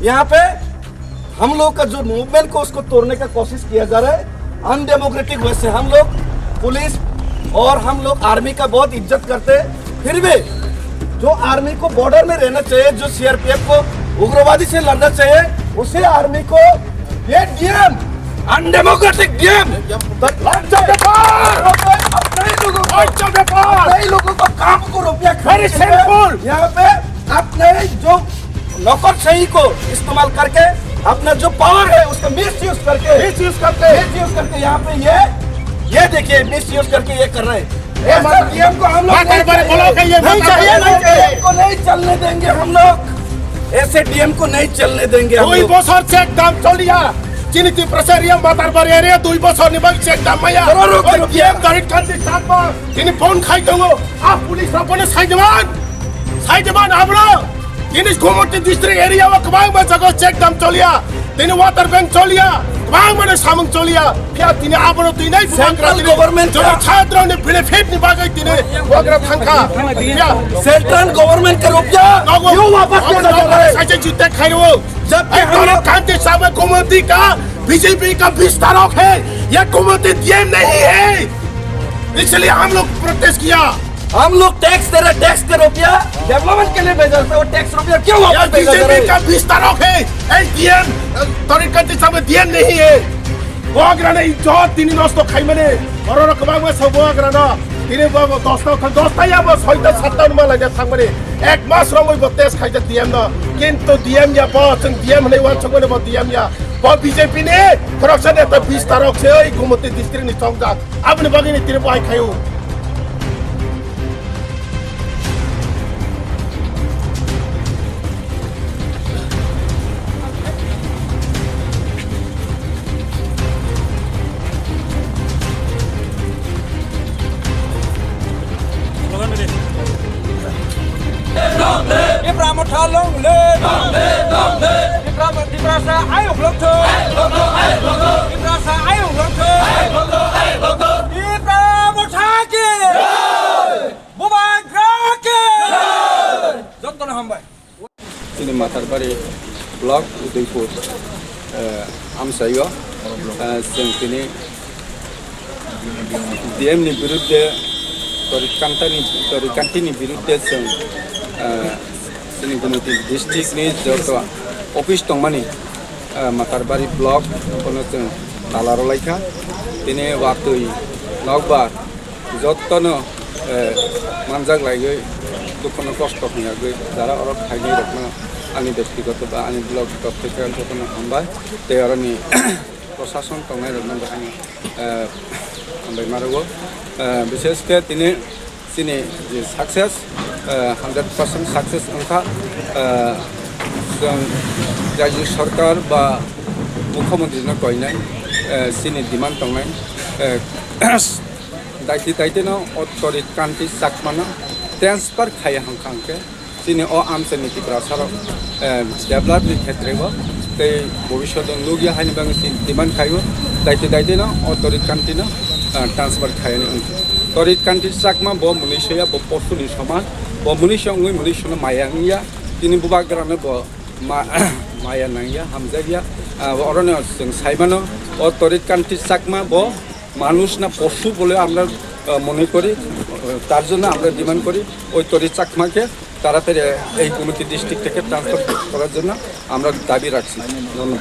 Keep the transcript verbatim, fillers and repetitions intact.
यहाँ पे हम लोग का जो मूवमेंट को, उसको तोड़ने का कोशिश किया जा रहा है। अनडेमोक्रेटिक वे से हम लोग पुलिस और हम लोग आर्मी का बहुत इज्जत करते हैं, फिर भी जो आर्मी को बॉर्डर में रहना चाहिए, जो सीआरपीएफ को उग्रवादी से लड़ना चाहिए, उसे आर्मी को ये डीएम, अनडेमोक्रेटिक डीएम, अपने लोगों को, अपने लोगों को काम को रुपया खरीद के यहाँ पे अपने जो नौकरशाही को इस्तेमाल करके अपना जो पावर है उसका मिसयूज करके, मिसयूज करके, मिसयूज करके यहाँ पे ये, ये देखिए, मिसयूज करके ये कर रहे हैं। ऐसा डीएम को हम लोग नहीं चाहिए, नहीं चाहिए, नहीं चाहिए। डीएम को नहीं चलने देंगे हम लोग, ऐसे डीएम को नहीं चलने देंगे हम लोग। দুই বছর চেক ডাম চলিয়া চিনি ত্রিপুরা area মাতারবাড়ি area দুই বছর নি বাকি চেক ডাম মাইয়া। Crore crore DM Torit Kanti Chakma. Tini phone khai tongo, a police rok phone sai jaman, sai jaman abro. Tini Gumoti district area o kwbangma jaga check dam choliya, tini water bank choliya, kwbangma ni samung choliya. Phiya tini abono tini central government jono chadra ni benefit ni bagwi tini wagra thangkha. Phiya central government ka rupya nogo, yo wapas kar diya jai. Sai jai jute khai ro. Jab ki hum log kante sabe Gumoti ka BJP का विस्तारक है, ये गुमती डीएम नहीं है, इसलिए हम लोग प्रोटेस्ट किया। हम लोग टैक्स दे रहे, टैक्स के रुपया डेवलपमेंट के लिए भेजा था, वो टैक्स रुपया क्यों वापस भेजा जा रहा है? बीजेपी का विस्तारक है, ये डीएम तरीका से सब डीएम नहीं है। Bubagra ni ijjot tini nosto khaimani, borok kwbangma sa bubagra no, tini bo dosta khan dosta ya bo soita satta numa laina thangmani, ek mas romwi bo test khaijak D M no, kintu D M ya bo, chwng D M hwnwi uansukmani bo D M ya, bo B J P ni khoroksa neta bis tarok se oi Gumoti district ni chongjak, aboni bagwi ni tini bo hai khaio. Tipra Motha long live! Tipra, Tiprasa ayuk long thung! Tiprasa ayuk long thung! Tipra Motha ki! Bubagra ki! Jotono hambai. Chini Matarbari block Udaipur, eh, amsaio, eh, chwng tini D M ni birudde, Torikantani, Torikantini birudde chwng, eh, chini Gumoti district ni joto office tongmani, eh, Matarbari block, bono chwng tala rwlaikha. Tini watwi nokbar, Jottono, eh, manjak laiwi, dukhono kosto hwnjagwi, jara oro khainai rokno ani bektigoto ba ani block torof theke jotono hambai. Tei oroni prosason tongnai rokno bo ani, eh, hambai ma rwo. Eh, bishesh khe tini chini je success, eh, hundred percent success wngkha, eh, chwng rajya sarkar ba mukhyamantri no koinai, eh, chini demand tongnai, eh, Daite daite no o Torit Kanti Chakma no transfer khaiya hwnkha hwnkhe chini o amchaini Tiprasa rok, eh, develop ni khetre o tei bobishoto nukya haini bagwi chini demand khaio. Daite daite no o Torit Kanti no, eh, transfer khaiyani wngkha. Torit Kanti Chakma bo mwnwi soya, bo posu ni soman, bo mwnwi se wngwi mwnwi sono maya wngya, tini bubagra no bo ma-, maya nangya, hamjakya. Ah, oro no chwng saimano o Torit Kanti Chakma bo মানুষ না পশু বলে আমরা, আহ, মনে করি, আহ, তার জন্য আমরা ডিমান্ড করি ওই তরি চাকমাকে তাড়াতাড়ি এই গোমতী ডিস্ট্রিক্ট থেকে ট্রান্সফার করার জন্য আমরা দাবি রাখছি। ধন্যবাদ।